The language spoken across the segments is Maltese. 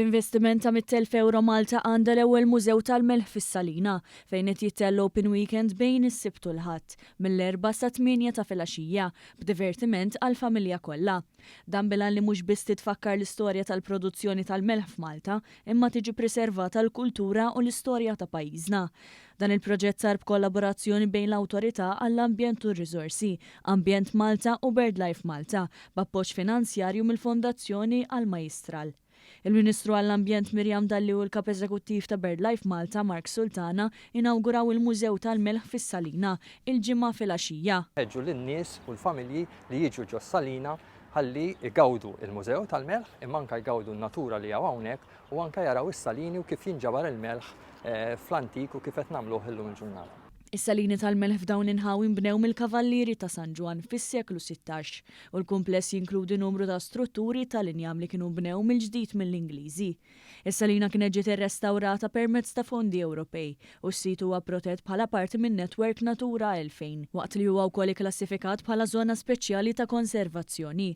B'investiment ta' 100,000 ewro Malta għandha l-ewwel mużew tal-melħ fis-Salina, fejn qed jittella' Open Weekend bejn is-Sibt u l-Ħadd, mill-Erbgħa sat-tmienja ta' filgħaxija, b'divertiment għall-familja kollha. Dan bil-għan li mhux biss titfakkar l-istorja tal-produzzjoni tal-melħ f'Malta, imma tiġi preservata l-kultura u l-istorja ta' pajjiżna. Dan il-proġett sar b'kollaborazzjoni bejn l-Awtorità għall-Ambjent u r-Riżorsi, Ambjent Malta u BirdLife Malta, b'appoġġ finanzjarju mill-Fondazzjoni għall-Majjistral. Il-Ministru għall-Ambjent Miriam Dalli u l-Kap Eżekuttiv ta' BirdLife Malta Mark Sultana inawguraw il-Mużew tal-Melħ fis-Salina, il-Ġimgħa filgħaxija. Nħeġġu lin-nies u l-familji li jiġu ġos-Salina ħalli jgawdu l-Mużew tal-Melħ imma anke jgawdu n-natura li hawn hawnhekk u anke jaraw is-salini u kif jinġabar il-melħ fl-antik u kif qed nagħmluh illum il-ġurnata. Is-salini tal-melħ f'dawn l-inħawi nbnew mill-Kavallieri ta' San Ġwann fis-seklu 16 u l-kumpless jinkludi numru ta' strutturi tal-injam li kienu nbnew mill-ġdid mill-Ingliżi. Is-salina kienet ġiet irrestawrata permezz ta' fondi Ewropej u s-sit huwa protett bħala parti min-netwerk Natura 2000, waqt li huwa wkoll ikklassifikat bħala żona speċjali ta' konservazzjoni.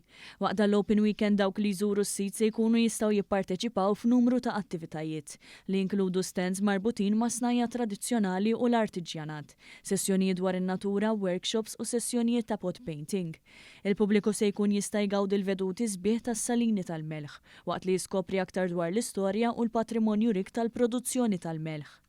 Waqt dan l-Open Weekend dawk li jżuru s-sit se jkunu jistgħu jipparteċipaw f'numru ta' attivitajiet, li jinkludu stands marbutin ma' snajja' tradizzjonali u l-artiġjanat, sessjonijiet dwar in-natura, workshops u sessjonijiet ta' pot painting. Il-pubbliku se jkun jista' jgawdi l-veduti sbieħ tas-Salini tal-Melħ, waqt li jiskopri aktar dwar l-istorja u l-patrimonju rikk tal-produzzjoni tal-melħ.